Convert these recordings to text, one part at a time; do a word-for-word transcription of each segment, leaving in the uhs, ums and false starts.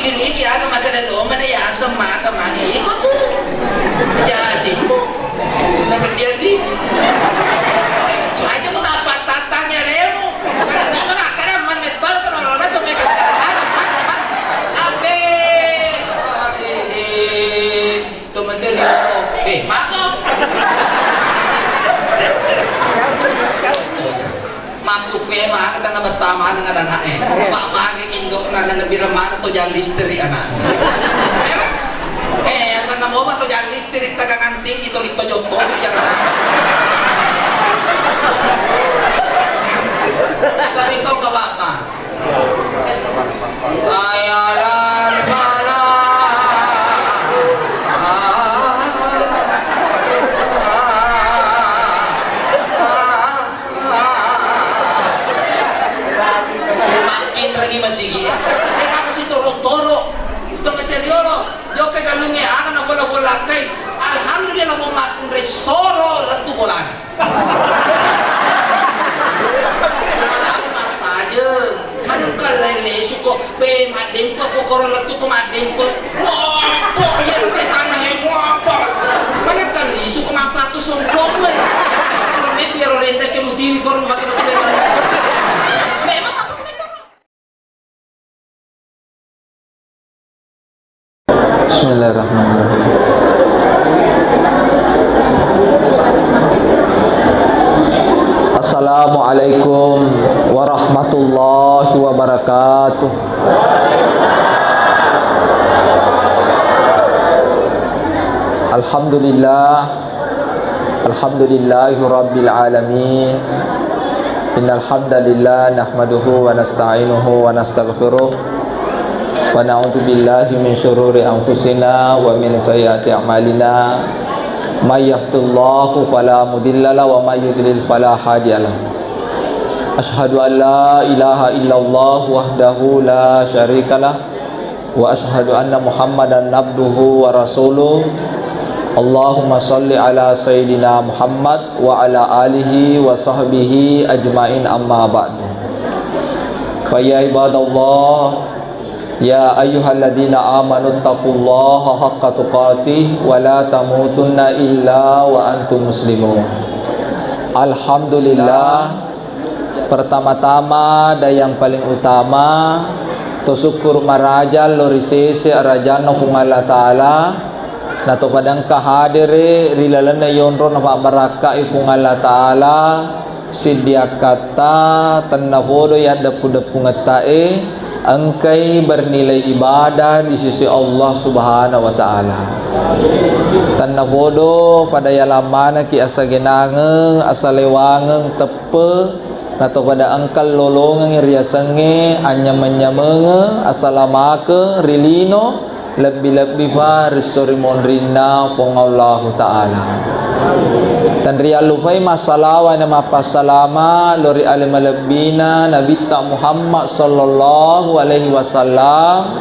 Ini ki aga makkeda lomana ya asam maka mani iko tu. Jadi mu. Nama dia di. Aja mu tapa tatanya remu. Ini kan kada man metal kan orang-orang tu mereka sana-sana. Abe. Ini. Teman-teman, eh, maka. Makkukkue maka tana betta maneng adana'e. Apa mage indokna na lebbi remana tojang listrik anakna. Eh, asanna mopa tojang listrik tegangan tinggi to litto jotto aja anak. Tapi kau ke bapak. Hayyalal falah. Makin ragi masigi. Teka kasi toro-toro. Tengah teriolo. Jokke galunge ana na bola-bola kai. Alhamdulillah mau makin resoro lettu bolana. Mattajeng, manengka lele suko, be, maddempe ko koro lettu ko maddempe. Wah, kok iya setan he, wah, apa? Manengka lisu ko mapakko songkong, be. Serem, be, biar renda ke mutiwi koro mapake batu, be, manengka songkong. Memang apa ko bicara? Bismillahirrahmanirrahim. Assalamualaikum warahmatullahi wabarakatuh. Alhamdulillah. Alhamdulillahi rabbil alamin. Innal hamdalillah nahmaduhu wa nasta'inuhu wa nastaghfiruh wa na'udzu billahi min syururi anfusina wa min sayyiati a'malina. May yahdihillahu fala mudhillalah wa may yudlil fala hadiyalah. Asyhadu an la ilaha illallah wahdahu la syarikalah. Wa asyhadu anna Muhammadan abduhu wa rasuluh. Allahumma salli ala sayyidina Muhammad wa ala alihi wa sahbihi ajmain, amma ba'du. Fa ya ibadallah, ya ayyuhalladzina amanu taqullaha haqqa tuqatih wa la tamutunna illa wa antum muslimun. Alhamdulillah, pertama-tama dan yang paling utama, to syukur maraja lo ri sese arajanna Puang Allah Ta'ala, na to pada engka hadere ri lalenna yonro na pabbarakkai Puang Allah Ta'ala, siddi akkatta tenna podo yaddeppu-deppungetta e, engkai bernilai ibadah di sisi Allah Subhanahu wa Ta'ala. Tenna podo pada yalang manekki asagenangeng, asalewangeng, teppe, nato pada engka lolongeng riasengnge anyameng-nyamengeng, asalamakeng ri lino, lebbi-lebbi fa ri esso ri monrinna Puang Allahu Ta'ala. Tenriallupai massalawa na mappassalama lo ri ale malebbina Nabitta Muhammad sallallahu alaihi wasallam,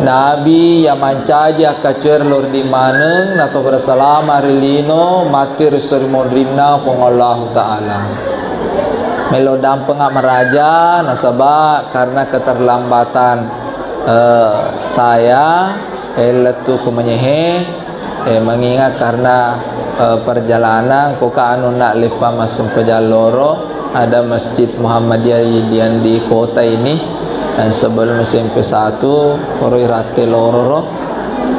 Nabi ya mancaji akkacoer lo ri maneng, nato bersalama ri lino, matti ri esso ri monrinna Puang Allahu Ta'ala. Melo dampenga maraja, nasaba karena keterlambatan eh, saya, eh, lettu ku menyehe, eh, mengingat karena, eh, perjalanan ko ka anu nak lepa massempajang loro, ada Masjid Muhammadiyah yang di kota ini, dan sebelum S M P satu, koro irate loro ro,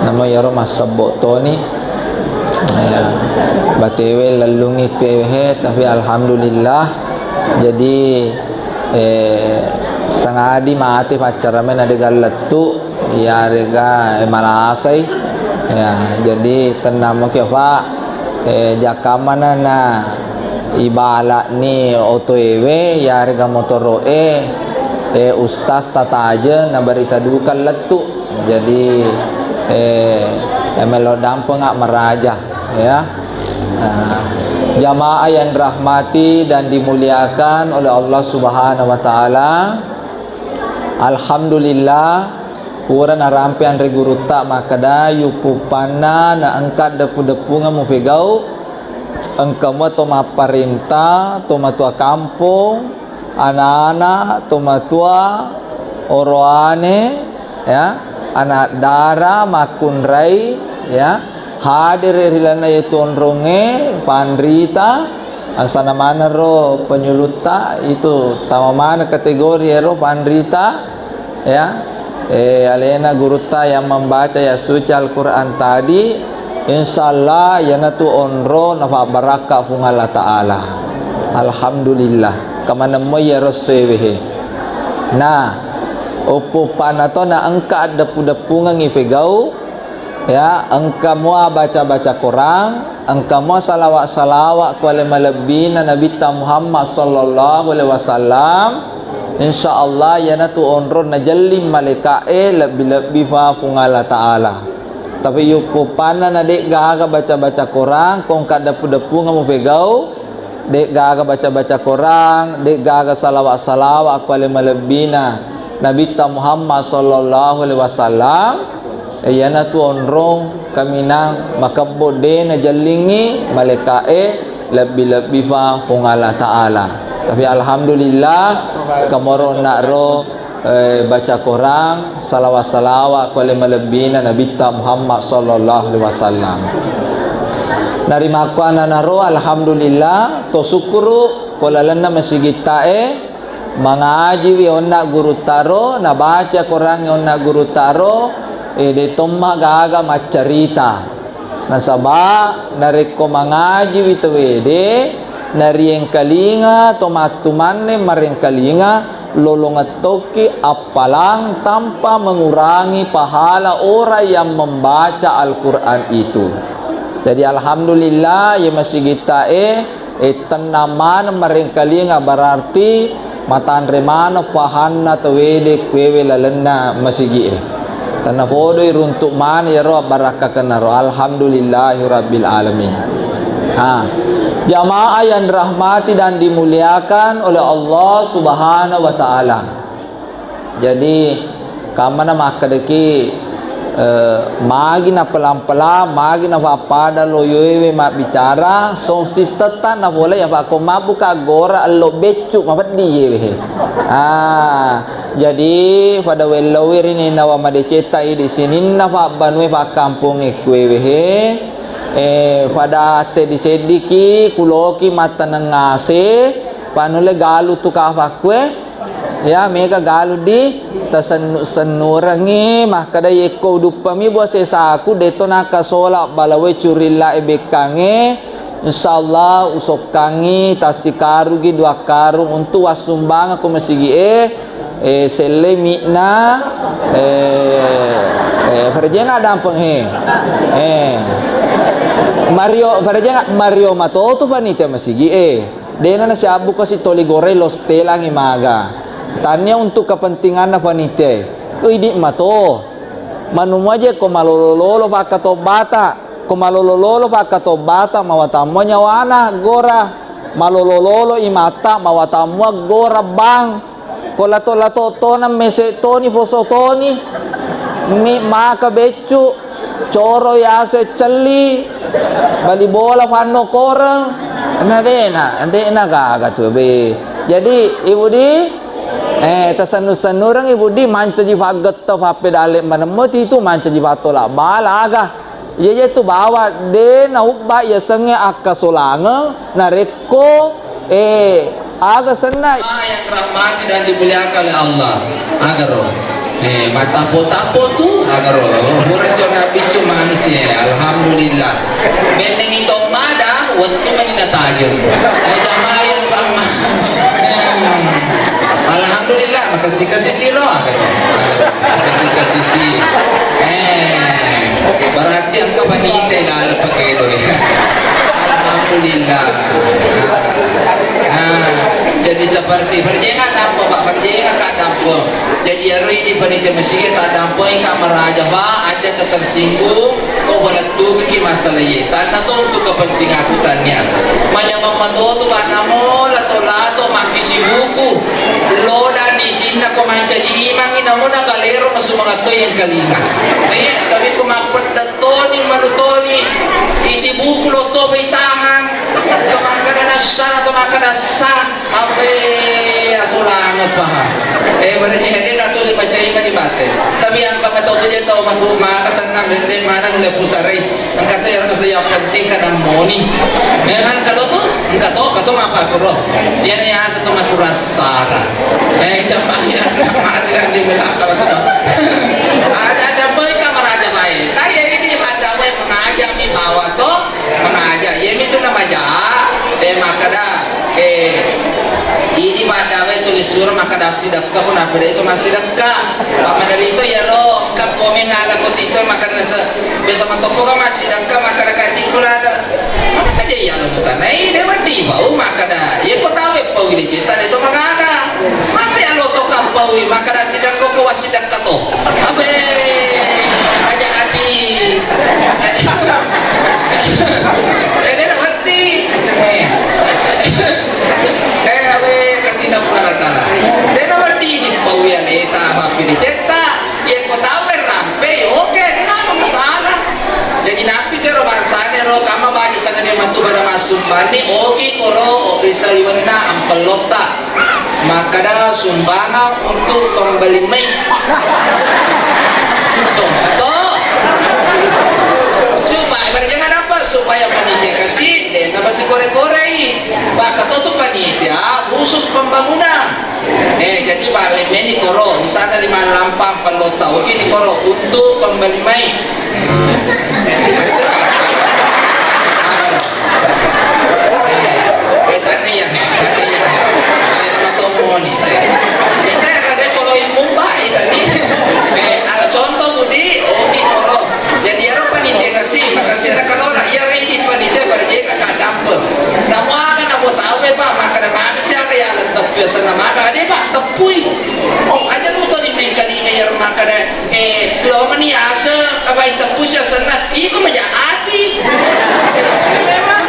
namo yaro massebbo toni, ya, batewe lellungi pewe, tapi alhamdulillah, jadi eh, sangadi mate paccarame na degaga lettu, iyarega, eh, malasai. Ya, jadi tennammoki, Pak, eh, jakkamana na ibala'ni otoewe, iyarega motoro'e, eh, Ustaz tataje na berita duka lettu. Jadi, eh, ya melo dampenga maraja, ya. Nah, jamaah yang dirahmati dan dimuliakan oleh Allah Subhanahu wa Ta'ala, alhamdulillah, pura narampe anre gurutta makkeda, yuppuppanna na engka deppu-deppungeng mupegau, engka mua to mapparenta, to matua kampong, ana-ana, to matua, oroane, ya, anak dara makkunrai, ya, hadere ri lalenna yetu onrongnge, panrita, angsana maneng ro penyulutta, itu tama maneng kategori ero panrita, ya. Eh, alena gurutta yang membaca yang suci Al-Quran tadi, insya Allah iyanatu onro nafabbarakka Puang Allah Ta'ala. Alhamdulillah, kamanemmoi iyaro sewehe. Nah, uppa-uppana to na engka addeppu-deppungengngi pegau, ya, engka mua baca-baca Quran, engka mua salawa-salawa ku ale malebbina Nabitta Muhammad sallallahu alaihi wasallam, insya Allah iyanatu onrong najelling malaika'e lebbi-lebbi fa Puang Allah Ta'ala. Tapi uppa-uppanna na de'gaga baca-baca Quran, ko engka addeppu-deppungeng mupegau, de'gaga baca-baca Quran, de'gaga salawa-salawa ku ale malebbina Nabitta Muhammad sallallahu alaihi wasallam, iyanatu onrong kaminang makebbo de najellingngi malaika'e lebbi-lebbi fa Puang Allah Ta'ala. Tapi alhamdulillah, kemoro na'ro eh, baca Quran, salawa-salawa ku ale malebbina Nabitta Muhammad sallallahu alaihi wasallam. Narimakkuannanaro, alhamdulillah, to sukkuru ko lalenna masigitta'e, mangajiwi onna guruttaro, nabaca Quran onna guruttaro, eh, de tomma gaga maccarita. Nasaba narekko mangajiwi tawede, nariengkalinga to mattumanne marengkalinga, lolongeng tokki appalang tanpa mengurangi pahala orang yang membaca Al-Quran itu. Jadi alhamdulillah, ye masigitta'e, eh, tenna maneng marengkalinga, berarti matanre maneng pahanna tawede kuewe lalenna masigi'e. Tenna podoi runtuk maneng iyaro abbarakkakenna ro. Alhamdulillahi rabbil alamin. Ha. Jamaah yang dirahmati dan dimuliakan oleh Allah Subhanahu wa Ta'ala. Jadi, kammana makkedaki, eh, magi napelang-pelang, magi napappada loyoewe mabbicara, sound system ta napolei, apa ko mabbuka gora ello beccu mapeddi yewe. Ah, jadi pada wellowi rini nawa madecetta idi sininna pabbanue pakkampongnge kuewe he. Eh, pada seddi-seddiki kuloki mattaneng ase, panulle galu tu kafakkue. Ya, mega galu di tasennu-sennurengngi, makkeda, "Yekko uduppami bua sesaku, deto nakasola balawe curillae bekkangnge, insyaallah usokkangngi tassikarugi dua karung untuk wassumbangeng ko masigi'e, eh, selle mi'na, eh, eh, farejeng addampeng he." Eh. Mario, farejeng, mario matotu panitia masigi'e. Dena nasiabbu kasi toli goreng lo stelangi maga. Tania untuk kepentinganna panitia. Ko idi mato. Manu muaje ko malolo-lolo pakkatobbata. Ko malolo-lolo pakkatobbata mawatammu nyawana gora. Malolo-lolo imatta mawatammu gora bang. Ko lato-lato tona mese toni poso toni. Mi maka beccu. Coro yase celli, bali bola fanno koreng, na dena, dena gaga tu be. Jadi, Ibu di, eh, tasennu-sennureng Ibu di, mancaji faggetta fappedale manemmo titu, mancaji fattola bala aga. Iya, iya tu bawa de naubba yasengnge akkasolangeng, narekko Eh, aga senna? Ah, yang rahmati dan dimuliakan oleh Allah. Agaro. Eh, matapo-tapo tu, agaro. Pura sio napicu manusia. Alhamdulillah. Benneng itu mada, wettu mani natajeng. Eh, jamaah yang rahmat. Hmm. Alhamdulillah, makasih-kasih siro, agaro. Agaro. Makasih-kasih si. Eh, berarti engka panitia laleng pakai doi. Alhamdulillah. Ah, jadi seperti perjengah tampo, Pak, perjengah ka tampo. Jadi ero ini panitia masigi taddampoi ka maraja, Pak, aja tersinggung, ko balettu ki masalah ye. Tanna to untuk kepentingan aku tanya. Manyamang matotu, Pak, namo lato-lato makkisi buku. Loda di sinna ko mancaji imangi, namo na kalero masu mangatto yang kalinga. Eh, tapi ko mappedda toni, manu toni, isi buku lo to bai tahang. To makkada nassana, to makkada sa. Ape asulangeng paha. Eh, pada jihadnya katu dipacai mani bate. Tapi yang Iya to, maku-, maka senang dende maneng le pusarai. Engka to iyaro nasa yang penting kana moni. Memang engka to tu, engka to, engka to mapakkuro. Iyana yaseng to makurasara. Eh, jamaah yang rahmati yang dimuliakan Allah subhanahu. Ada, ada baik kamar aja baik. Kaya ini ada wae mengajak mi bawa to. Mangaja, iyami tu namaja, eh, makkada, eh, idi maddawe tulis suro makkada sidekka, punna pada itu massidekka. Pammaderito iyaro engka komen ala ko tito makkada nase-, biasa matoppo kan massidekka makkada kaji kulada. Mana kaja iya lo mutanai, de wedding bau makkada, iya ko tawe pau di cerita de to magaga. Masa ya lo to kampaui makkada sidekka ko wassidekka to. Abe, aja ati. Dena wedding. Eh. Eh, abe, kasina Puang Allah Taala. Dena wedding dipaui aleta, mappi dicetta. Ye ko tau rampe, oke, dena masalah. Jadi napi tero bangsane ro kama baji sangane matu pada massumbani, oke koro, bisa liwenna ampellotta. Makkada sumbangan untuk pembeli mic. Contoh, supaya berjangan apa? Supaya panitia kasih, deh, napa si kore-korei. Bahkan tuh panitia khusus pembangunan. Eh, jadi balik meni koro, misalnya lima lampang pelota, oke ni koro untuk pembeli mic. Eh, tania, tania. Ada nama tomoni. Kita yang ada kalau ilmu baik tadi. Eh, ada contoh budi, oke koro. Jadi ero panitia kasih, makasih tak kalau lah, iya redi panitia pada jadi kakak dampe. Namu aga namu tahu ya pak, maka ada manusia kayak tetap biasa nama aga ada pak, tepui. Oh, aja lu tadi main kalinya ya rumah kada. Eh, lo mani ase, apa yang tepus ya sana? Iko maja ati. Memang,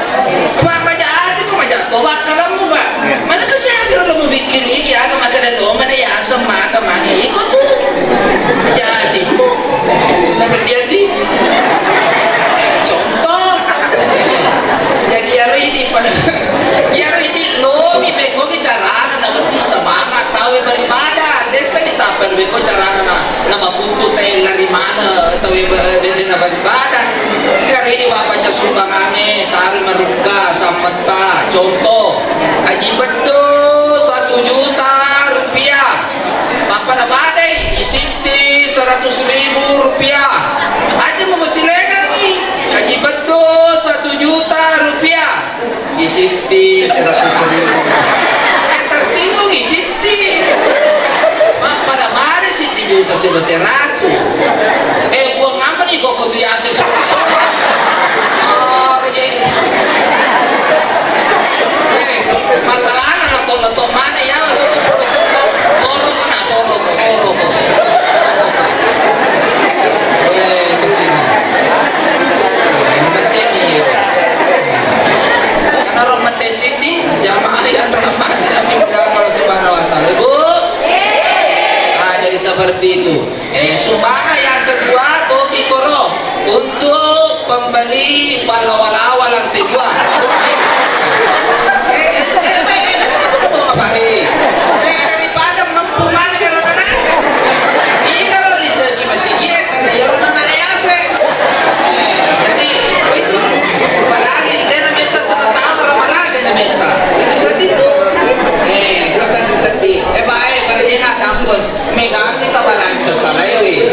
apa maja ati ko maja toba kalammu, Pak. Mana kasi ati lo mau bikin iki, ada maka dan lo mana ya ase maka mani iko tu. Jadi mu, tapi dia di contoh. Jadi hari ini, Pak. Hari ini lo mi beko carana na bisa semangat tahu beribadah. Desa disapa beko carana na. Namakuttu tella ri mana tauwe be-, dede nabaribadah. Kare di wapaca sumbangange, tari marukka, sammetta, contoh, Haji Beddo satu juta rupiah. Pappada badai, isitti seratus ribu rupiah. Aja mau masilengangi, Haji Beddo satu juta rupiah. Isitti seratus ribu. Eh, tersinggung isitti. Mappada mari sitti juta sebesar aku. Eh, buang apa nih kok tu ya sesuatu. Oh, jadi. Eh, masalahnya letok-letok mana ya, letok-letok. Soro kok, nah, soro kok, soro kok. Eh, ke sini. Yang penting nih. Karena orang mendesini jamaah yang rahmati dan dimuliakan Allah Subhanahu wa Ta'ala. Ibu? Ah, jadi seperti itu. Eh, sumbangan yang kedua, toki koro untuk pembeli palawa-lawa lantai dua. Eh, eh, eh, eh, eh, siapa kau bawa pakai? Eh, daripada mampu mana ya, Rona? Ini kalau di segi masih giat, kan ya, Rona, ya, se. Eh, jadi, itu, padahal ini dia namanya tak pernah tahu, Rona, dia namanya tak. Tapi sedih tuh. Eh, kesedih-sedih. Eh, baik, pada dia nggak tampun. Megangngi ka balanca salaiwi.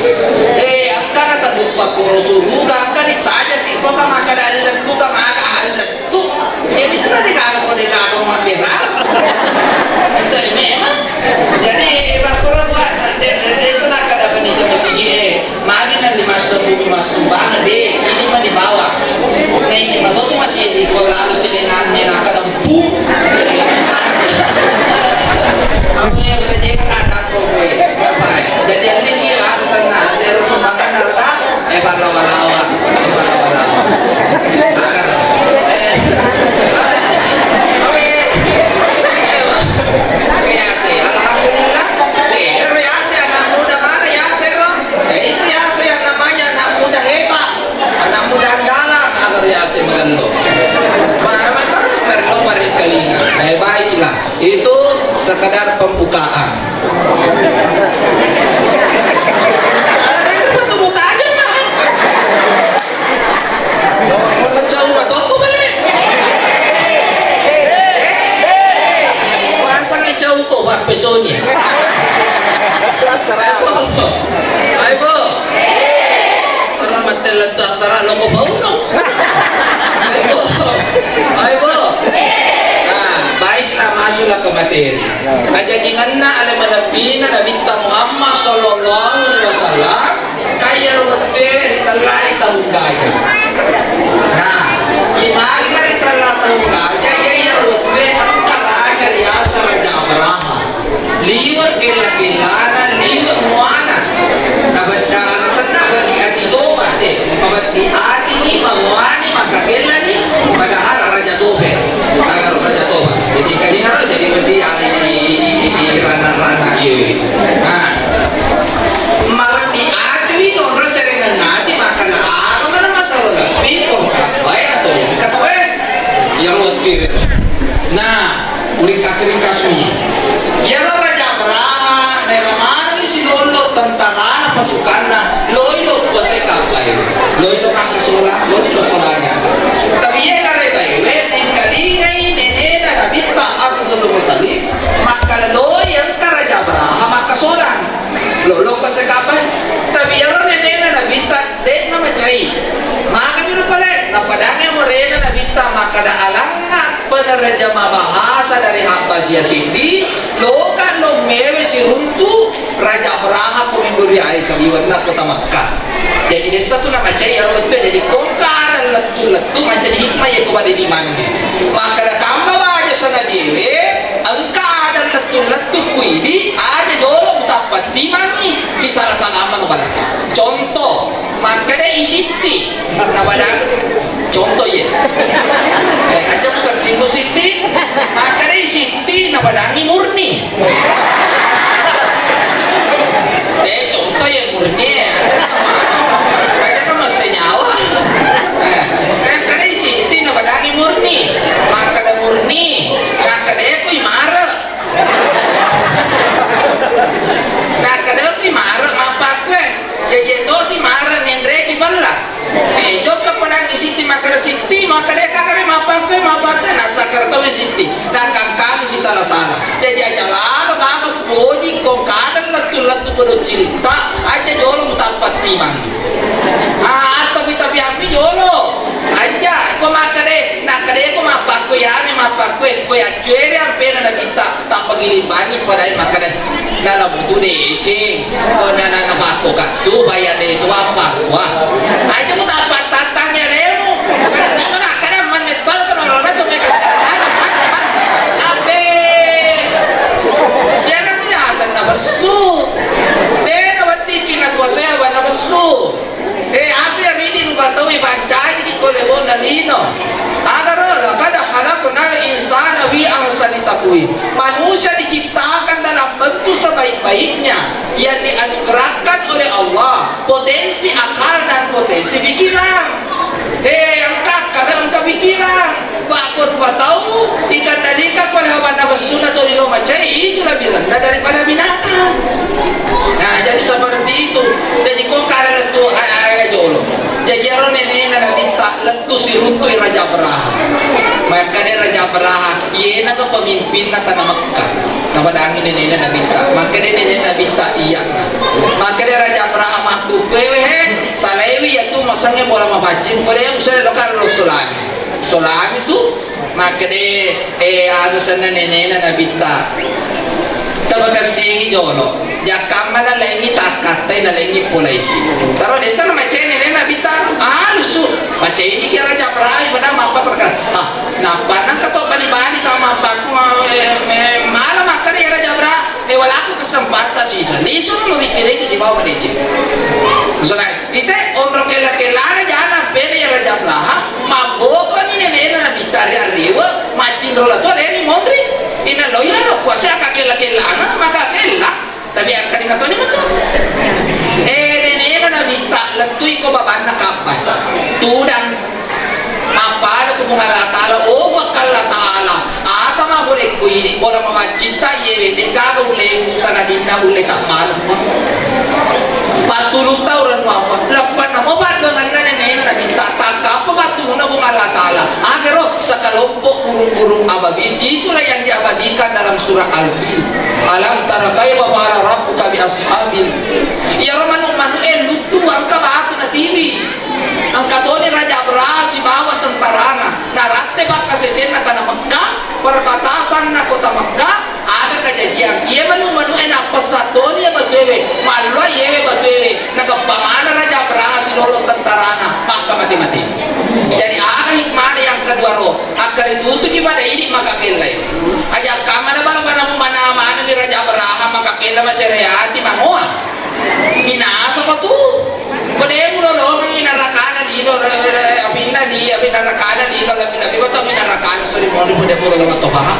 Eh, engka na tabuppa koro suruga, engka ditajang iko ka makkada allettu ka maga allettu. Iya, itu na degaga ko degaga mabbera. Itu memang. Jadi, makkoro buat de-, de-, desa na kada penita masigi, eh. Magi na lima sebbu massumbang, de, ini mah di bawah. Nah, ini mah tuh masih di kota lalu celengannya, nah, kata bu. Kamu yang kerja kata kok gue, bapak. Jadi, ini dia harus sana, saya harus sumbangan harta, eh, pahlawan-lawan, pahlawan-lawan. Agar, eh, oke. Oke, ya, sih. Alhamdulillah. Eh, ya, sih, anak muda mana, ya, sih, Rom? Eh, itu ya, sih, yang namanya anak muda hebat. Anak muda andalan, agar ya, sih, magello. Mana, mana, merlo, merlo, kalinga. Eh, baiklah. Itu sekedar pembukaan. Ada yang betul Aibo. Orang mate lettu assara loko bauno. Aibo. Aibo. Nah, baiklah, masuklah ke materi. Ajajingenna ale malebbina Nabitta Muhammad sallallahu alaihi wasallam, kaya wettue ritellai taung gaja. Nah, imagina ritella taung gaja, iya wettue engka raja riaseng Raja Abraha. Liwe' kella-kellana, liwe' muana. Nabedda alasanna beddi ati toba, de'. Mabeddi atini, mamuani, makkakellani, padahal Raja Toba. Nagaro Raja Toba. Jadi, kadinaro jadi beddi ati i, i, i, i, rana-rana, iya. Nah. Mabeddi ati wi nonro serengan ati, makkada aga mana masalah lebbi, kok kapai atau yang kata, eh, ya, ruwet kiri. Nah, Uringkas-ringkasmi. Iyaro Raja Abraha, naewa manenni silollo tentarana pasukanna, loi lo kuasai kabbae. Loi lo makkasola, loi lo solana. Tapi iye karebaewe, nengkalingai nenena Nabitta Abdul Muttalib, makkada loi engka Raja Abraha makkasolang. Lolokko sekapang. Tapi iyaro nenena Nabitta de'na macai. Magami rupa lae, napadangngi morena Nabitta makkada, alangnga penerjemah bahasa dari Habbasia siddi, loka lo mewe siruntu Raja Abraha ko memberi air saliwenna kota Makkah. Jadi dessa tu namacai iyaro wettu, jadi kongka ada lettu-lettu mancaji hikmah ya ko pada di mana. Makkada kamma baja sangadiewe, engka ada lettu-lettu ku idi, aja jolo mutappa timangi, sisala-sala mano bala. Contoh, makkada isitti, napadang, contoh ye. Eh, aja ku tersinggung sitti, makkada isitti, napadangi murni. Eh, contoh ya murni, aja nama, aja nama senyawa. Eh, eh, kada isitti napadangi murni. Makkada murni, nakkada kui mare. Nakkada kui mare mappakue. Jaji tosi mare nenreki bella. Eh, jokka padangi sitti, makkada sitti, makkada kakare mappakue, mappakue, nasakkara tomi sitti. Nakangkami sisala-sala. Jaji aja lalo mama kupoji kong kadang lettu-lettu kodo cilitta, aja jolo mutappa timang. Ah, tapi-tapi ammi jolo. Aja, ko makkade, nakkade ko mappakko yami mappakko, ko yaccuere ampena nabitta, tappa giling bangi padai makkade. Nala butu deceng, ko nana napakko kattu, bayar de tu apa? Wah, aja mutappa tattangi alemu. Kan itu nakkade amman metto to nolona to mega sana-sana, Pak, Pak. Abe. Iyana tu yasenna bessu. De naweddikki nakuasai awanna bessu. Eh, ase ridi rupa tau ipancaji ko lebonna lino. Agaro, laqad khalaqnal insana fi ahsani taqwim. Manusia diciptakan dalam bentuk sebaik-baiknya yang dianugerahkan oleh Allah, potensi akal dan potensi pikiran. Eh, engka akal, engka pikiran. Pakko rupa tau dikendalikan oleh hawa nafsuna tuli lo macai, itu lebih rendah daripada binatang. Nah, jadi seperti itu. Jadi kong kada lettu, eh, eh, jolo. Jadi aro nenena Nabitta lettu siruntui Raja Abraha. Makkada Raja Abraha, iyena to pemimpinna tanah Mekkah. Napadangi nenena Nabitta. Makkada nenena Nabitta, iya. Makkada Raja Abraha, makkukuewe he, salaiwi yatu masengnge bola mapaccing, pada yang usai lokar lo solani. Solani tu, makkede, eh, anu senna nenena Nabitta. Tabakassingi jolo. Jakkamma nalaingi takkattai, nalaingi polaiki. Taro desa na macai nenena Nabitta. Anu su, macai ini kira Raja Abraha, pada mappa perkara. Ah, nappa nang kato bali-bali tau mappaku, eh, eh, mala makkada ya Raja Abraha, eh, walaku kesempatan sisa. Lisu no mabikiriki sibawa madeceng. Sonai. Ite onro kella-kellana jana pede ya Raja Abraha, mabbokoni nenena Nabitta ri arewe, maccinro lato aleni monri. Inna lo iya lo kuasa ka kella-kellana, maka kella. Tapi angka ni katoni matu. Eh, nenena Nabitta lettui ko babanna kabbai. Tudang. Mappada ku Puang Allah Taala, oh, Puang Allah Taala, ata mapolekku ini, bola mawaccinta, iye wende, gaga uleku, sangadinna ulle tak malu. Patulutta urang apa? Leppanna mo paddanganna nenena Nabitta, takkappa pattulunna Puang Allah Taala. Agaro, sekelompok burung-burung ababil, itulah yang diabadikan dalam surah Al-Fil. Alam tara kaifa fa'ala rabbuka bi ashabil senna tana Mekka, perbatasanna kota Mekka, aga kajajiang. Iye manu-manu e nappessa toni ya batuewe, malloa iyewe batuewe, nageppa mana Raja Abraha silolo tentarana, makka mate-mate. Jadi aga hikmana yang kedua ro, akka ritutuki pada idi maka kellai. Aja kamana bala mana mana mana mi Raja Abraha maka kella masereati mangoa. Minasa ko tu. Ko de mulolongengi narakana lino, re-, re-, apinna li-, apinna narakana lino, lebbi-lebbi ko to apinna narakana suri moni pun de mulolonga to paha.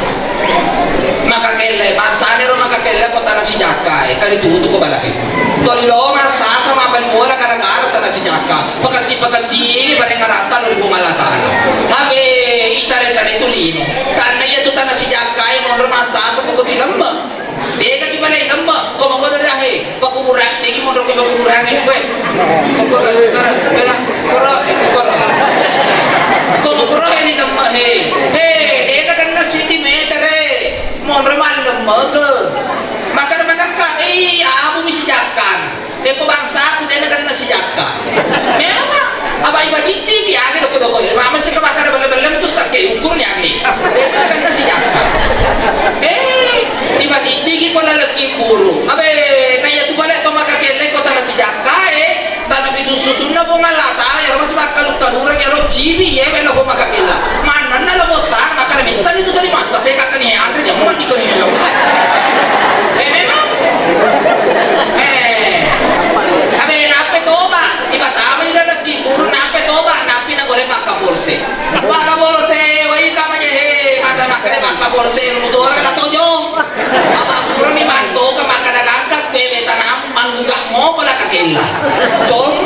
Maka kelle, mansane ro maka kelle ko tana sijakka e, kali tutu ko balahe. Toli lo masasa mabali bola gara-gara tana sijakka. Pakasi-pakasi ini bareng rata lo ri Puang Allah Taala. Habe, isare-sare tu lino. Tanna iya tu tana sijakka e monro masasa ko tu lembang. Dega ki balai lemma, ko mako dari ahe, pakuburan, tegi monro ke pakuburan e kue. Ko koro, bela, koro, eh, koro. Ko mako ro ini lemma he. He, dega kenna siti meter e. Monro mal lemma ke. Maka ada menangkap, eh, abu misi jakan. Deko bangsaku de nakenna sijakka. Memang, apa ibajittiki age doko-doko. Mama sika makkada belle-belle tu stakke ukurni age. De nakenna sijakka. Eh, ibajittiki ko lalekki buru. Abe, na iya tu bale to maka kelle ko tana sijakka e. Tana pitu susunna Puang Allah Taala ya matu makkalu-kalurang ya ro cibi ya melo ko maka kella. Mannanna lebotta maka minta itu tadi masa saya kata ni andre dia mau dikoni. Eh, memang. Eh. Abe, nappe toba, tiba tama di dalam kiburu, nappe toba, napi na gore pakka polse. Pakka polse, wai kama je, he, mata makkale pakka polse, mutora la tojo. Apa purani mantoka makkada gangka kue beta namu manggugak mopo la kakella. Tong.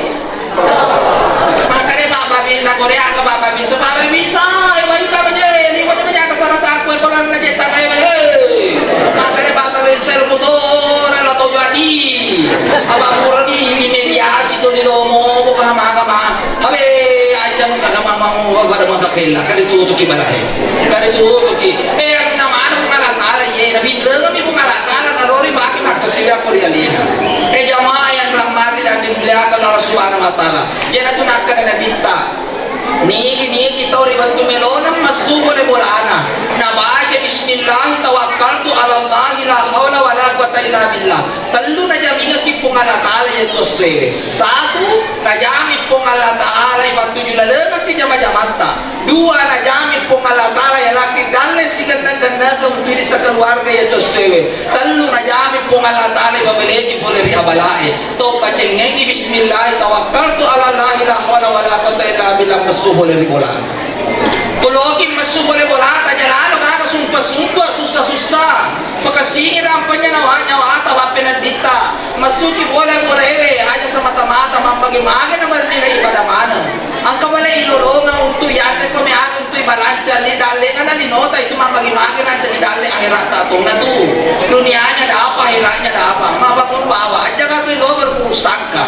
Makkare baba mi, na Korea ke baba mi, sebaba bisa, eh, wai ka baje, ni wajah baje angkat salah saku, eh, kolang na cetak, eh, wai, hei. Makkare baba mi, sel motor, la tojo ati. Apa pura di, di mediasi tu di lomo, bukan sama agama. Habe, aja muka sama mau pada masa kela, kali tu tu ki balai. Kali tu tu ki. Eh, yang nama anu Puang Allah Taala, ye, Nabi Ibrahim, Puang Allah Taala, nalori baki makkasiwi aku ri alena. Eh, jamaah yang rahmati dan dimuliakan Allah Subhanahu wa Taala. Iyanatu nakkeda Nabitta, nigi-nigi tau ri wettu melona messu pole bolana, nabaca bismillah tawakkaltu ala Allah la haula wala quwata illa billah. Tellu najamingekki Puang Allah Taala iyatu essoewe. Satu, najami Puang Allah Taala ipattuju lalengekki jama-jamatta. Dua, najami Puang Allah Taala yalaki dalle sigenna-gennakeng untu ri sakaluarga iyatu essoewe. Tellu, najami Puang Allah Taala ibabeleki pole ri abalae. To pacengengi bismillah tawakkaltu ala Allah la haula wala quwata illa billah messu pole ri bola. Kuloki messu pole bola, tajalalo maka sumpa-sumpa, sussa-sussa. Pakasini rampanya nyawa-nyawata bappenedditta. Messuki pole bolewe aja semata-mata mammage-mage na marnilai pada maneng. Engka bale ilolongeng untu yanre ko meaga untu ibalanca li dalle na linota itu mammage-mage nanca li dalle akhirat tatona tu. Dunianya dapa, akhiratnya dapa. Mapa pun bawa aja ka tu ilo berpusaka.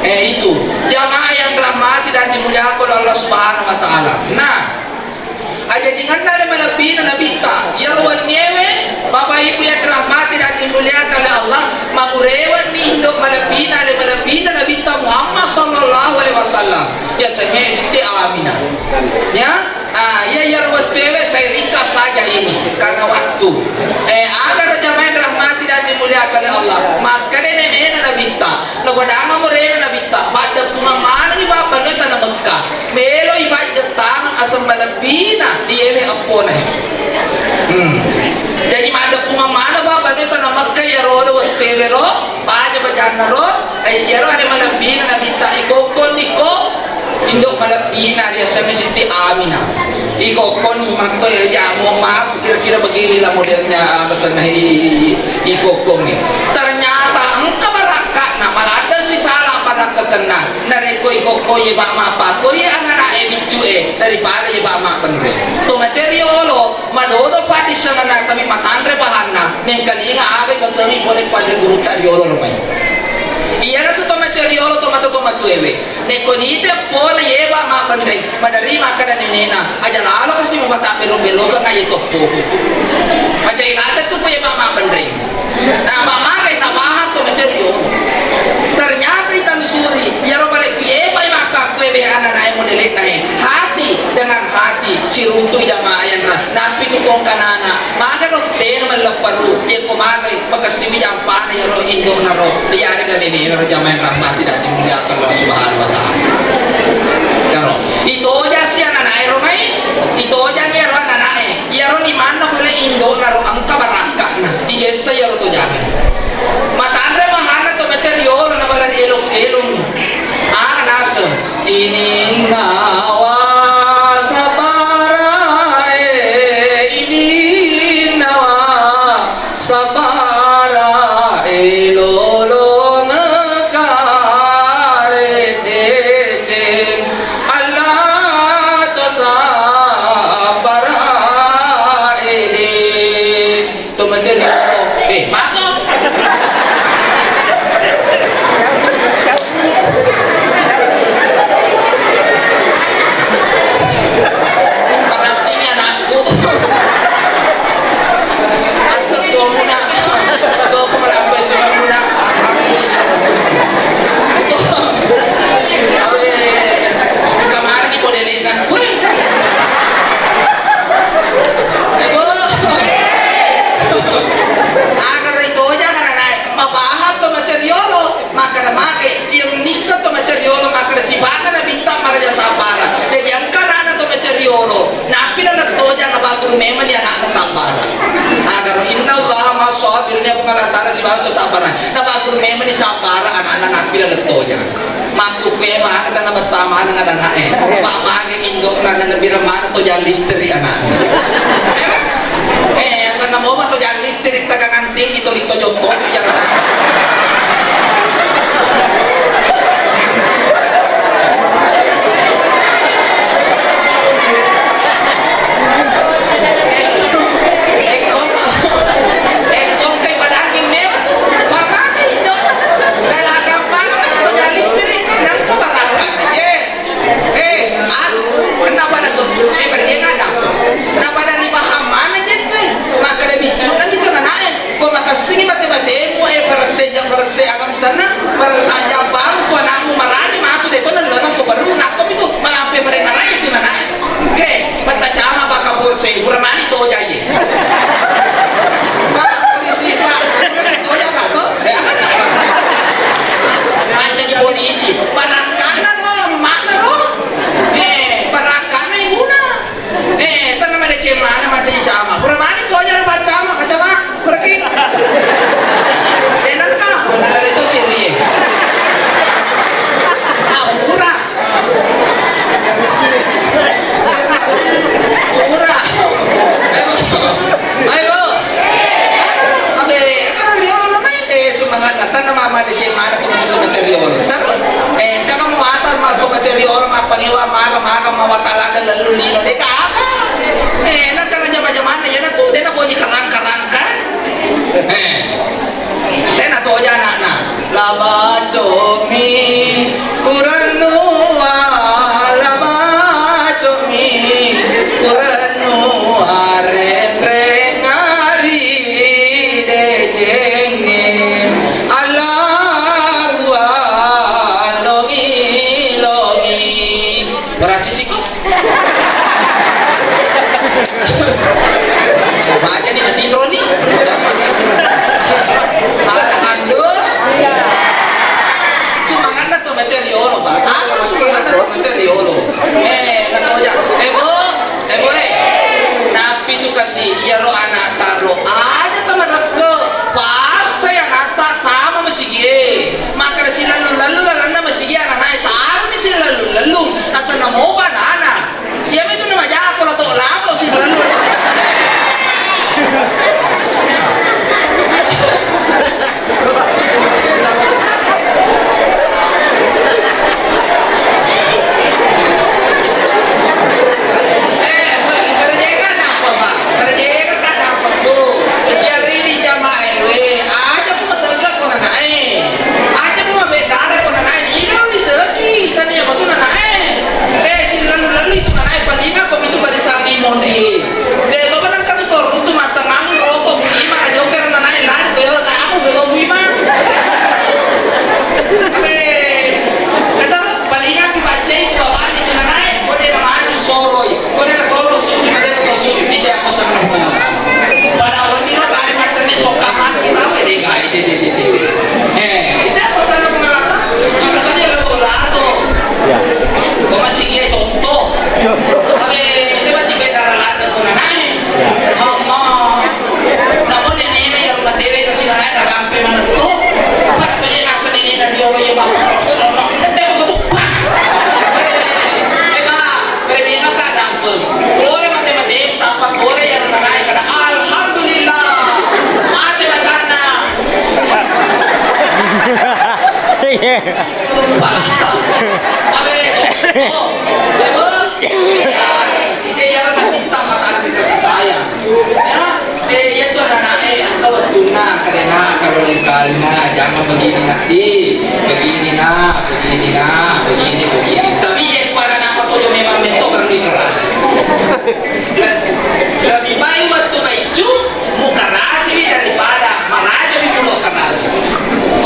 Eh, itu. Jamaah yang rahmati dan dimuliakan oleh Allah Subhanahu wa Taala. Nah, ajajinganna ale malebbina Nabitta, iyaro wenniewe, Bapak Ibu yang rahmati dan dimuliakan oleh Allah, magurewanni indo malebbina, ale malebbina Nabitta Muhammad sallallahu alaihi wasallam. Yasengnge Siti Aminah. Ya, ah, iya, iyaro wettuewe saya ringkas saja ini karena waktu. Eh, aga jamaah yang rahmati dan dimuliakan oleh Allah. Makkeda nenena Nabitta, napadama morena Nabitta, paddeppungeng manengi bappanna tana Mekka. Meloi pajjettangeng aseng malebbina di ewe eppona he. Hmm. Jadi maddeppungeng maneng baba doi tana Mekka iyaro do wettuewe ro, paja bajanna ro, eh, iyaro ade malebbina Nabitta ikokkonni ko indo malebbina riasengnge Siti Aminah. Ikokkonni makko ya, mohon maaf kira-kira beginilah modelnya, ah, pesanna i, i, ikokkonni. Ternyata engka barakka'na, maladde sisala barakkakenna. Narekko ikokkoe ba mappakkoi anana'e biccu'e daripada ye ba mabbenre. Tomatoe riolo, madodo paddissengenna kami matanre bahanna, nengkalinga aga ipasengi pole panre gurutta riolo romai. Iyanatu tomatoe riolo, tomato tomatuewe. Nekko nite pole ye ba mabbenre, maderri makkeda nenena, aja lalo kasi mupata belo-belokeng aye toppoku. Macai ladde tu ye ba mabbenre. Nah, mamagai tabahan to materrio. Ternyata italusuri, iyaro balekku yepai makkakkoe be ananae modele'nae. Hati dengan hati, si Runtu jamaah yang ra-, napi tu kong kanana, maga ro, tena mellepparu, iya ko magai, makessimi jampana iyaro indona ro, iyarega nenena ro jamaah yang rahmati dan dimuliakan Allah Subhanahu wa Ta'ala. Karo, itoja si ananae ro mai, itoja iyaro ananae, iyaro limanna pole indona ro, engka barakka'na, digessa iyaro tojana. Matanre mahanna to mate riolo na balari elok-elong. Aga naseng, ininnawa sabarae, ininnawa sabarae, lolongeng kare deceng, Allah to sabarae de. To mate riolo. Eh, mako. Makasih ni anakku. Asal tuamuna. Tuaku melambai suamuna. Alhamdulillah. Awe, kemana ni modelnya? Weh. Ibu. Agara itoja nanae, mapaham to mate riolo, makkada mage, iya nisseng to mate riolo, makkada sifatna nabitta maraja sabbara. Jadi engka nana to mate riolo, napi na lettoja nabaguru memang ni anakna sabbara. Agara innallaha ma'as sabirin, ya Puang Allah Ta'ala sibawa to sabbara. Nabaguru memang ni sabbara anakna napi na lettoja. Makkukue mana tana betta maneng anana'e. Pak mage indokna na lebbi mana to jang listrik anakna. Eh, asanna mopa to jang listrik tegangan tinggi to lito jotto jang. Engkong, engkong kai padangking mewa tu. Mamana indo. Dalam gampang mani to jang listrik. Nang to barangkat. Eh, eh, ah, kenapa dah tu? Eh, berjengan dah. Kenapa dah dipaham mana je tu? Makkada biccu kan itu nanae. Ko makessingi bate-batemu, eh, peresse ja peresse alam sana. Pertajam paham ko anakmu maraji matu de to nang ko baru nak ko itu malampe mereka itu nanae. Oke, petta cama Pak Kapolsek, pura mani toja iye. Pak polisi, Pak, toja, Pak, to? Eh, apa, Pak? Mancaji polisi, barakkana ro, makna ro. Eh, barakkana ibuna. Eh, tenna madeceng mana mancaji cama. Pura mani toja ro, Pak Cama, Pak Cama. Pergi. Denengka, benar itu sini. Ah, murah. Murah. Ayo, Bu. Ayo, Bu. Abe, kan riolo namanya. Eh, semangat datang nama mama di cemana tuh, begitu, begitu riolo. Taruh. Eh, kakak mau atas, mau tuh, begitu riolo, mau pangewa, mau, mau, mau, mau, talada, lalu, lino, deh, kakak. Eh, nak, karena zaman-zaman, ya, nak, tuh, dia nak, mau dikerang-kerangkan. Eh, tena toja anakna. Labacomi kurennua, labacomi kurennua, renreng ari decengnge. Allaku alongi-longi. Berhasil sih kok. Baca ni matinro ni. Alhamdulillah. Sumanganna to mate riolo, Pak. Aku sumanganna to mate riolo. Eh, na toja. Eh, Bu. Eh, Bu, eh. Napi tu kasi, iyaro anak taro. Aja tamarekke. Passa ya nata tama masigie. Maka silalu-lalu lalanna masigie anak naik. Taru ni silalu-lalu. Asal namo banana. Iyamitu namajaku lato-lato silalu. Eh, berjengah napa, Pak? Berjengah kan napa, Bu? Biar ini jamaah ewe. Abe, oh, abe, ya, si dia yang minta mata kasih sayang. Ya, eh, iya tu anak-anak, eh, engka wettunna, kadena, kalau lain kalina, jangan begini, Nak, di, begini, Nak, begini, Nak, begini, begini. Tapi, iya, ku anak-anak matojo memang metto perlu keras. Le-, lebih baik waktu baiccu, mukarasiwi daripada marajawi mulo karasi.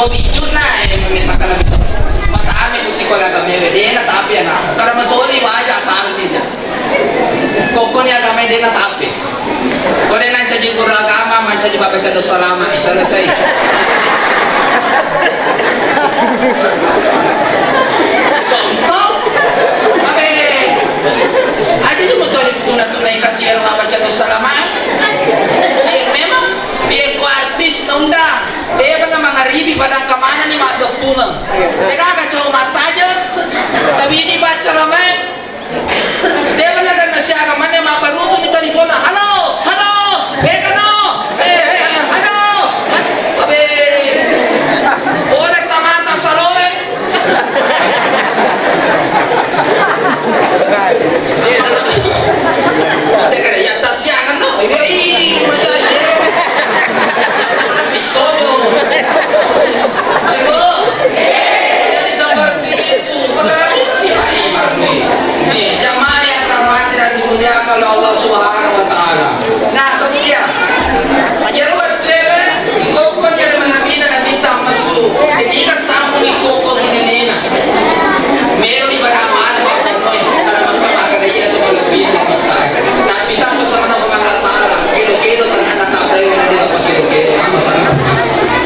Ko biccunna, eh, meminta kala minta. Matami ku sikola agamae, dena tapi anak. Kada masoli waja taruh dia. Kokkoni agamae dena tapi. Ko dena caji guru agama, mancaji baca doa salama, selesai. Contoh, abe, aja je mutoli tuna-tuna yang kasih baca doa salama. Iya, memang. Iya, ko artis nunda. Dia pernah mangaribi padang kemana nih, mak depungan. Dia kagak cowok mata aja. Tapi ini baca ramai. Dia pernah dan nasi agama nih, mak baru tuh di telepon. Halo, halo, eh, kano, eh, eh, halo. Abe, boleh tamata saloe. Tega ya tasiangan no, iya, iya, iya. Orang pisojo. Ayo, Bu. Jadi seperti itu. Padahal itu si Pak Imam nih. Nih, jamaah yang rahmati dan dimuliakan oleh Allah Subhanahu wa Ta'ala. Nah, kemudian, ya, buat Iko-, iko nyari menabina nabitta messu. Jadi iga sambung iko-, iko ini nina. Melo di mana-mana, Pak, pokoknya. Karena maka maka dia semua lebih nabitta. Tapi tanpa sama Allah Ta'ala, kilo-kilo tengah tak tahu yang ada apa kilo-kilo, tanpa sama.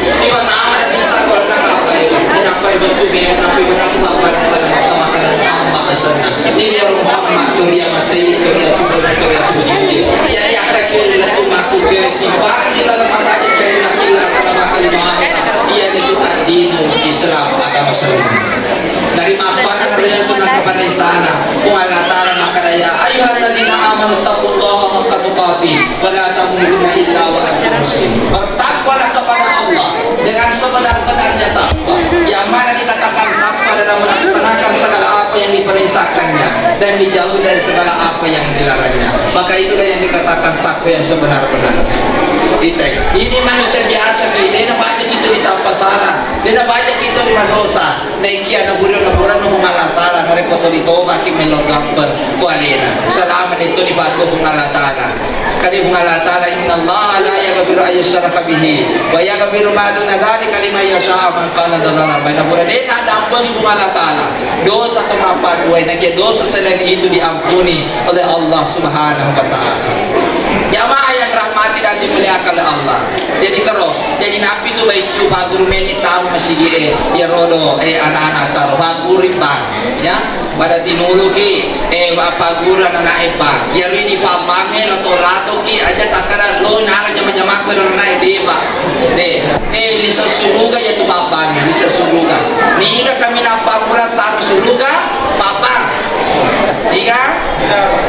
Di mana mana kita kalau tak tahu, ini apa yang messu, ini apa yang benar, apa yang benar, apa yang benar, apa yang benar. Ini ya Muhammad, tuh dia masih, tuh dia sudah, tuh dia sudah. Ya, ya, kecil, itu aku ke Bagi dalam mata aja jadi laki-laki sama kali Muhammad. Iya itu ad-dinu Islam, agama Islam. Dari mappana riantunna kaparentana Puang Allah Ta'ala makkada, "Ya ayyuhalladzina amanu taqullaha haqqa tuqatih wa la tamutunna illa wa antum muslimun." Bertakwalah kepada Allah dengan sebenar-benarnya takwa. Yang mana dikatakan takwa dalam melaksanakan segala apa yang diperintahkannya dan dijauhi dari segala apa yang dilarangnya. Maka itulah yang dikatakan takwa yang sebenar-benarnya. Itai. Ini manusia biasa ki, dena baca kita ditappa salah, dena baca kita di madosa. Naiki anak guru laporan Puang Allah Ta'ala, narekko to ditobaki melo gampar ku alena. Selama itu dibantu Puang Allah Ta'ala. Kadi Puang Allah Ta'ala, "Innallaha la yaghfiru an yushraka bihi wa yaghfiru ma duna dzalika liman yasha man kana dzalaman." Baina pura dena dampeng Puang Allah Ta'ala. Dosa to mappaduai, nakia dosa selain itu diampuni oleh Allah Subhanahu wa Ta'ala. Jamaah yang rahmati dan dimuliakan oleh Allah. Jadi kero, jadi napi tu baik tu Pak Guru meni tamu masigi e, ya rodo, eh, anak-anak taro Pak Guru bang, ya. Pada tinuluki, eh, apa guru anak-anak e bang. Ya ri di pamange lato-lato ki aja takkada lo nala jama-jama ko ro anak e deba. De, eh, lisa suruga ya tu pamange, lisa suruga. Niga kami napa guru tamu suruga, papang. Niga?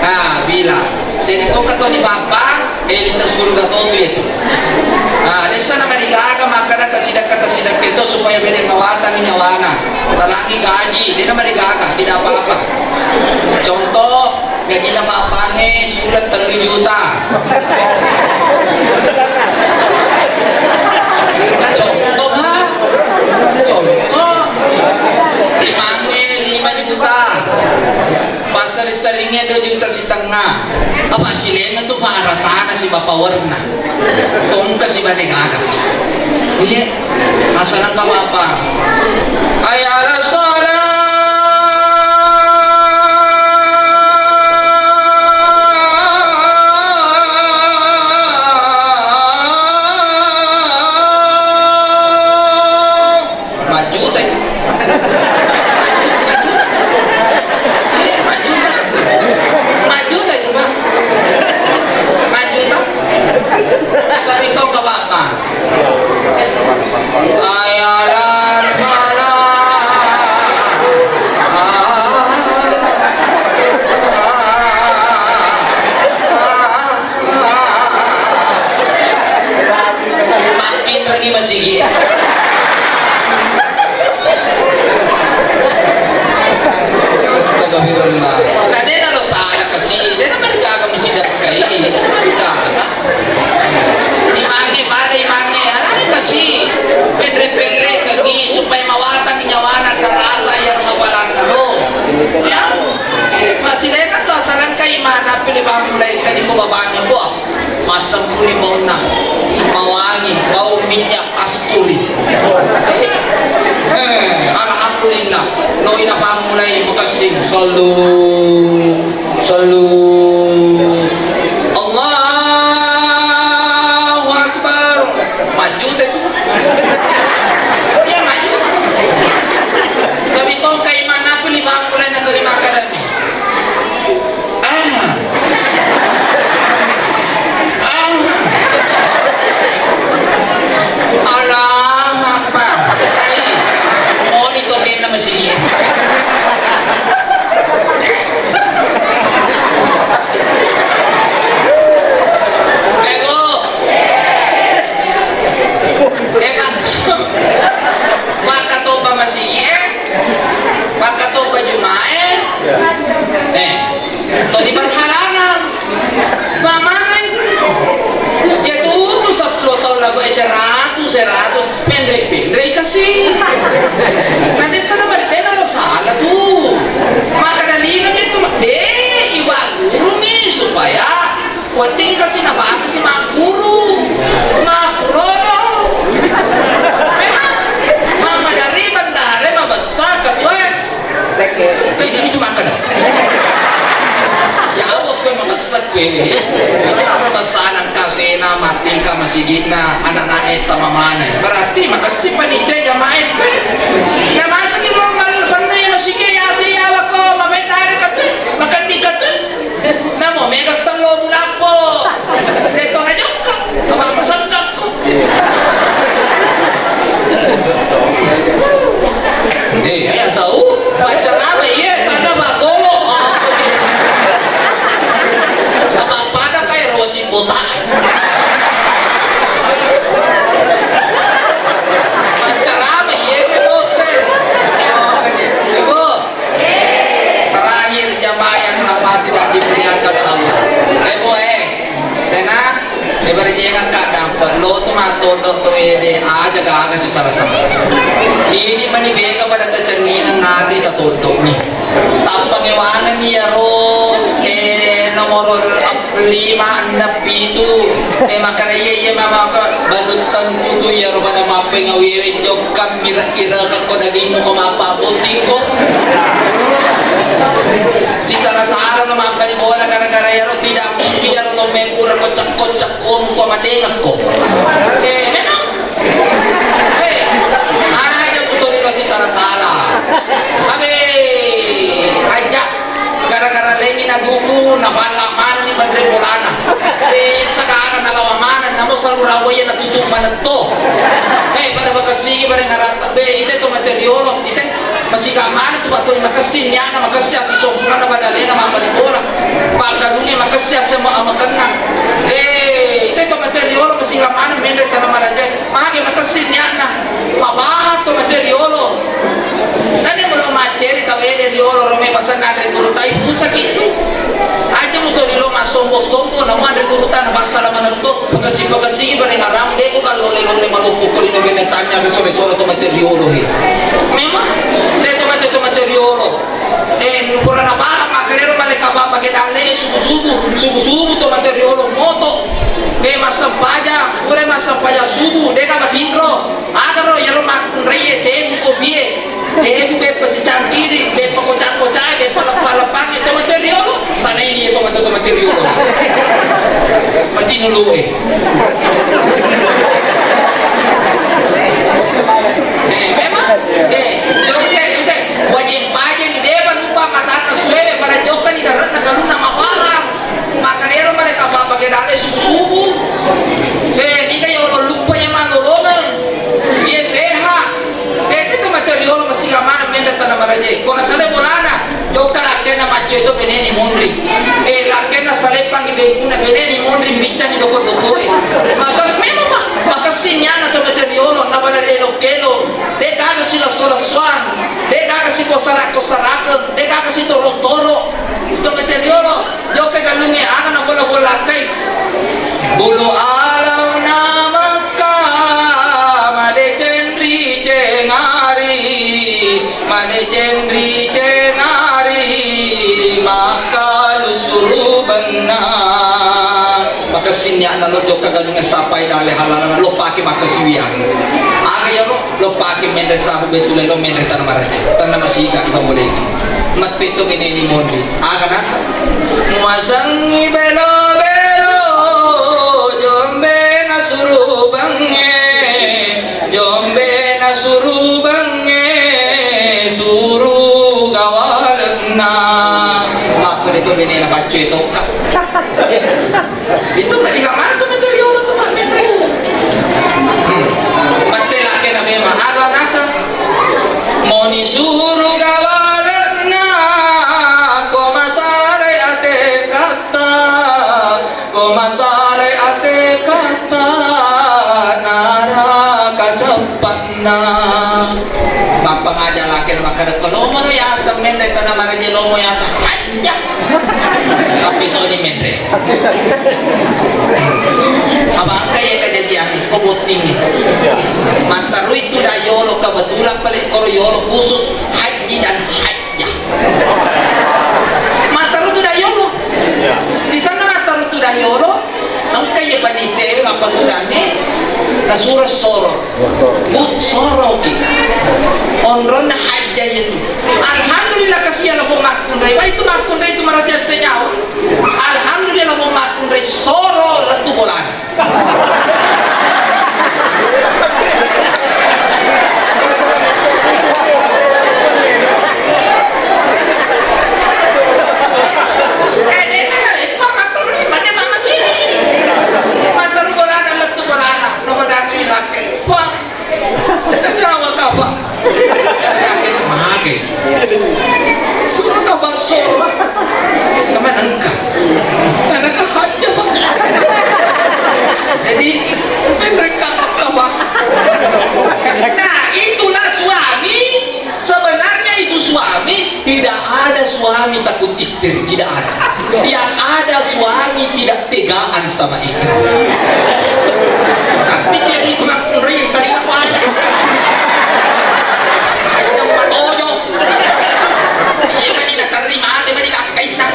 Ah, bila. Jadi ko katoni papang, eh, lisa suruga to tu ya tu. Ah, desa nama digaga makkada tasidakka-tasidakka itu supaya bede mawatang nyawana. Talangi gaji, dia nama digaga, tidak apa-apa. Contoh, gaji nama apange sebulan telu juta. Contoh, ha? Contoh, limange lima juta. Passering-seringnya dua juta setengah. Apa silenna tu Pak rasana si Bapak warna. Tongka si bate gada. Iya, asal nang Bapak. Hayya ala shalah. Lima juta itu. Lima juta. Lima juta itu, Pak. Lima juta. Tapi kau ke Bapak. Ayalan mana? Ah, ah, ah. Makin lagi masigi. Babangi, wah, massempuni baunna, mawangi, bau minyak kasturi. Eh, alhamdulillah, loi napammulai makessing. Sallu, sallu, Allahu Akbar. Maju deh tu. Iya, maju. Tapi kong kai mana pun lima bulan atau lima kadami. Ah. Ah. Allahu Akbar. Ai. Moni to kena masigi. Eh, Bu. Eh, Pak. Makkatobba masigi, eh. Makkatobba Jumae. Eh, toni berhalangan. Mamai. Ya tutu sepuluh tahun lagu, eh, seratus, seratus. Menre-, menre kasi. Nanti sana balik dena lo salah tu. Maka dalino je tu, deh, iwa guru mi supaya Wedding kasi napaku si makkuru, makkurodo. Memang mama dari bendahara mabessa ketua. Ini itu makkeda. Ya Allah, kue mabessa kue ini. Ini apa bessa anak kasena mati ka masigitna anak-anak eta mamana. Berarti makasih panitia jamaah itu. Nah, masa di ruang mal-, pernah ya masigi ya si ya wako mabendahara katu, makan di katu. Namo mega tello bulappo. Detto na jokka. Apa masakkakko. Eh, ya sau. Pacarame, iya, tanda Pak Golo. Apa pada kayak Rosi botak. Pacarame, iya, bose. Ibu. Terakhir jamaah yang rahmati dan dimuliakan oleh Allah. Eh, Bu, eh. Tena, eh, berjenga kadang perlu tu matodok tu ede aja gaga si salah-salah. Ini mani bega pada tacenningang ati tatodok ni. Tappa ngewangan ni yaro, eh, nomor ap-, lima, enam, pitu. Eh, makana iya, iya, mama, balu tentu tu yaro pada mappeng awewe jokka. Kira-kira kakko dagingmu ko mappabbottingko. Sisara-sara no mappani bola gara-gara iyaro tidak mungkin iyaro no mempura ko cekko-cekko ko matengekko. Eh, memang. Eh, aja mutoni no sisara-sara. Abe, aja. Gara-gara lengi na duku, na balla manenni menre bolana. Eh, sekarang na lawa maneng, namo salura waya na tutu manetto. Eh, pada bakasigi, pada ngaratta. Be, ite to mate riolo, ite. Masiga maneng tu batoni makessing, niana makessing, assi sompurana pada lena mappani bola. Paggalunge makessing, assi ma-, amakenna. Eh, ite to mate riolo, masiga maneng menre tana maraja. Mage makessing niatna, mabaha to mate riolo. Nani mulo macceri tawede riolo, rome pasenna anre guru tai pusaki tu. Aja muto rilo massombo-sombo, namu anre guru tana passala manetto, pekesi-pekesi bareng arang, deko kallole-lole maloppo ko lino bene tanya beso-beso to mate riolo he. Memang, de to mate to mate riolo. Eh, pura nabaha makkalero mallekka baba ke dalle subu-subu, subu-subu to mate riolo moto. Eh, massempajang, pura massempajang subu, deka matinro. Agaro yero makkunraie tebu kobie, tebu beppa sicangkiri, beppa kocang-kocae, beppa leppa-leppange to mate riolo. Tanaini to mate to mate riolo. Mati nulu eh. Eh, memang. Eh, jokka itu deh. Wajib pajeng deba lupa matanna suwe pada jokka ni daratna galunna mapahang. Makkanero maleka baba ke dale subu-subu. Eh, niga yolo luppa ya malolongeng. Iya sehat. Eh, itu mate riolo masih amanah mendat tanah maraje. Kona sale bolana. Jokka lakkenna macco itu beneni monri. Eh, lakkenna saleppangi bengkuna beneni monri biccangi doko-dokoe. Maka memang, Pak, makessing nyana to mate riolo, na pada relo-kelo. De gaga si lesso-lessoang. De gaga si kosara-kosarakeng. De gaga si toro-toro. To mate riolo. Jokka galungnge aga nabola-bolakkai. Bulu alauna Makka, madeceng riceng ari, madeceng riceng ari, Makka lusuru benna. Nia'na lo jokka galungnge sapai dale halalana lo pake makkasiwiang. Aga iyaro lo pake menre sabu betuleno menre tana maraja. Tana masiga iba boleki. Mattetto beneni monri. Aga nasa? Muasengngi belo-belo jombe nasurubangnge. Jombe nasurubangnge suruga walenna. Makko de to benena paccoe tokka. Itu masih kamar tuh mencari Allah tuh Pak Menteri. Hmm. Mate lake na memang ada nasa. Moni suruga walenna ko masare ate kata. Ko masare ate kata naraka cappa'na. Mappangaja laki makkeda ko lomo no yaseng menre tana maraja lomo yaseng hajja. Tapi soni menre. Abangka ye kajajiang ko botting ni. Mattarui tu da yolo kebetulan pale koro yolo khusus haji dan haji. Ya. Mattaruttu da yolo. Sisenna mattaruttu da yolo, engka ye panitewe mappatudangnge nasuro soro. Bu, soroki. Onronna hajja yetu. Alhamdulillah kasiya labo makkunrai. Wah, itu makkunrai itu maraja senyawa. Alhamdulillah labo makkunrai soro lettu bolana. Eh, dena naleppa matteru ni, mane mama sini. Matteru bolana, lettu bolana, nomor datu ilakke. Wah, nyawa kapa. Mage. Suro ka bangsoro. Teman engka. Tanaka hajja, Pak. Jadi, mereka apa, Pak? Nah, itulah suami. Sebenarnya itu suami, tidak ada suami takut istri, tidak ada. Yang ada suami tidak tegaan sama istri. Tapi jadi pengakuan ring kali apa? Hanya matojo. Iya mani naterima, mani lakkainna.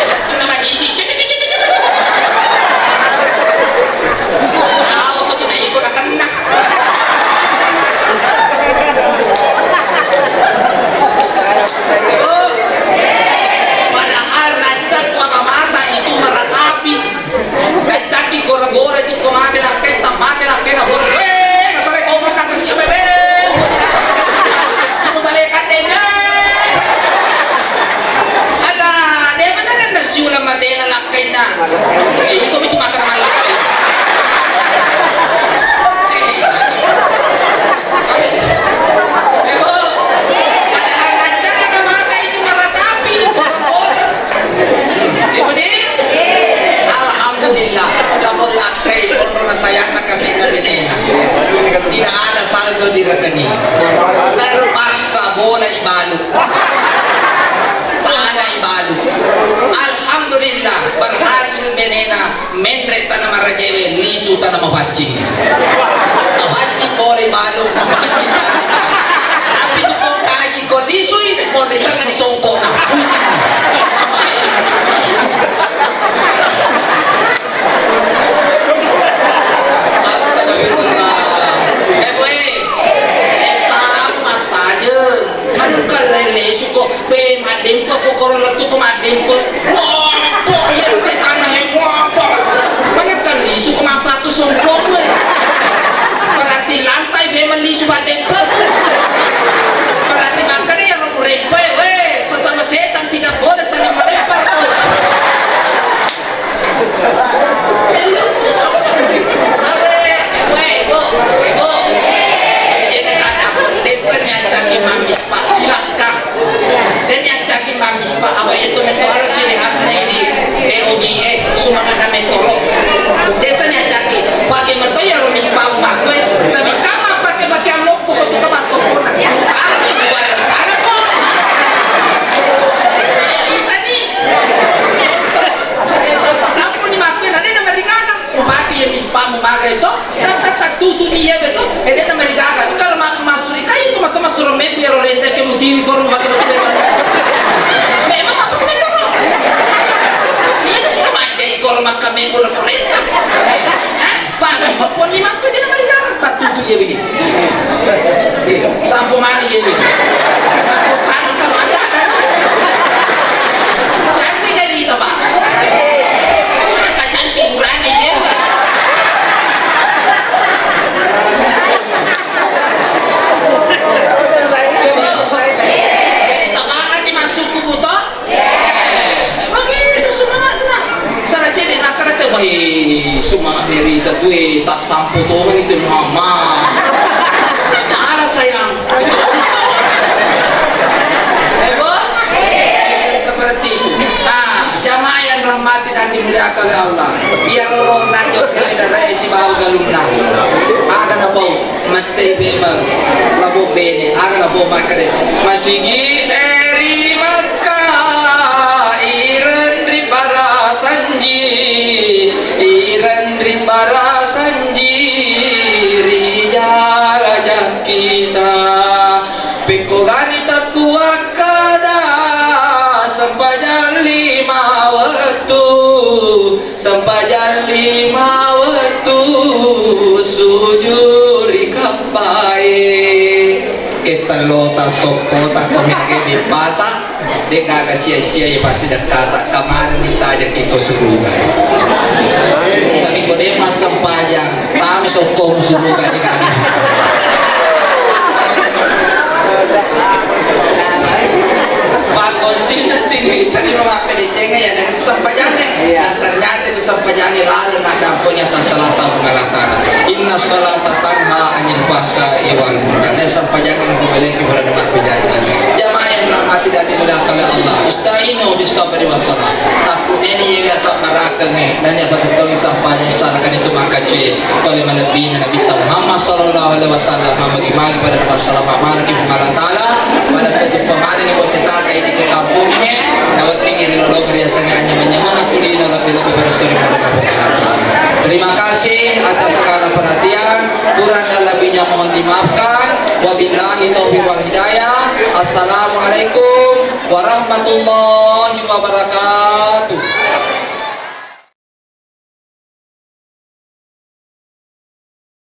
Itu nama diisi. Tahu kok tuh naik kok nakenna. Padahal nancak mama mata itu meratapi. Nancaki gora-gora itu ko mate nakketta, mate nakkena, weh, nasare tau menang kasiya bebe. Musale kandeng, eh. Ada, de mana kan nasiulang matena lakkainna. Eh, iko mitu makan malakkai. Eh, tadi. Ibu, padahal rencana mata itu meratapi, boro-boro. Ibu di? Alhamdulillah, lamun lakkai, pun rumah sayang, kasih benena. Tidak ada saldo di rekening. Terpaksa bola ibalu. Tanah ibalu. Alhamdulillah, berhasil benena. Menre tana marajewe, lisu tana mapaccing. Mapaccing bore balu, mapaccing tana. Tapi tu kau kaji kau lisui, monri tengah di songkok na pusing. Astagfirullah. Eh, boy. Eh, tamat aja. Anu kan lain lesu kok. Be, maddempe ko koro lettu ko maddempe. Wah, apa? Iya, setan naik, wah, apa? Mana kan lisu ko mappakko songkok, we. Berarti lantai be mellisu maddempe. Berarti makanya yang rempe, we, sesama setan tidak boleh saling melempar, bos. Awe, ewe, ibu, ibu. Jadi kata, desa nyancaki mamis, Pak, silakan. Dan nyancaki mamis, Pak, apa itu metto ada ciri khasnya ini? E O G E, semangatnya mentoro. Desa nyancaki, pakai metto ya rumis, Pak, makwe. Tapi kama pakai pakai lompo kok tuh kama topona. Tapi buat sana kok. Eh, ini tadi. Tappa sampuni makkue, na de' namarigaga. Mupake iya mispa mumagai to, tak, tak, tak, tutuni iya beto, e de' namarigaga. Kalau ma-, massu ikai ko mato massuro mebbu iyaro rende ke mutiwi koro mupake batu dewa. Memang apa ko metoro? Iya kasi majjai koro makka mebbu na koro Poni makka dia nama digarang tak tutu ya bini. Eh, sampo mana ya bini. Tanu kalau ada ada. Cantik jadi itu pak. Kata cantik kurang ya pak. Jadi tabangan ni masuk kubu toh. Begitu semangatna. Sana cedde nakkeda te, wah, semangat nerita tue, tassampo tongeng itu mama. Nyala sayang. Eh, Bu? Seperti itu. Nah, jamaah yang rahmati dan dimuliakan oleh Allah. Biar lorong najok kami dari sibawa galunna. Ada na bau. Mattei memang labo bene, aga labo makkeda, masigi eri Mekka, ireng ri barasanji, ireng ri barasanji, ri jala jakkita. Pekko gani takkuakkada, sempajang lima wettu. Sempajang lima wettu sujud ri kappae. Kettello ta sokko ta ko mege bippata, de gaga sia-sia ye pasti dekkata kamana minta jaki ko suruga. Tapi ko de massempajang, tami sokko mu suruga de gaga. Pakkoncina sini cari mama pedecenga ya dari sempajange. Iya. Dan ternyata itu sempajange lalu ngadampunya atas salata Puang Allah Ta'ala. Inna salata tanha anil fahsya'i wal munkar. Ya sempajange nabi beleki berada mati jajan. Jamaah yang rahmati dan dimuliakan oleh Allah. Ista'inu bis sabri was salah. Takut ini ya biasa barakengi. Dan ya betul sampajang salahkan itu maka cuy. Pole malebbina Nabitta Muhammad sallallahu alaihi wasallam, magi-magi pada wassalama manaki Puang Allah Ta'ala, pada tettu pamanengi bose sata ini ke kampungnya, naweddingi ri lolong riasangi anyameng-nyameng aku lino lebih-lebih bersyukur pada Puang Allah Ta'ala. Terima kasih atas segala perhatian, kurang dan lebihnya mohon dimaafkan. Wabillahi taufiq wal hidayah. Assalamualaikum warahmatullahi wabarakatuh.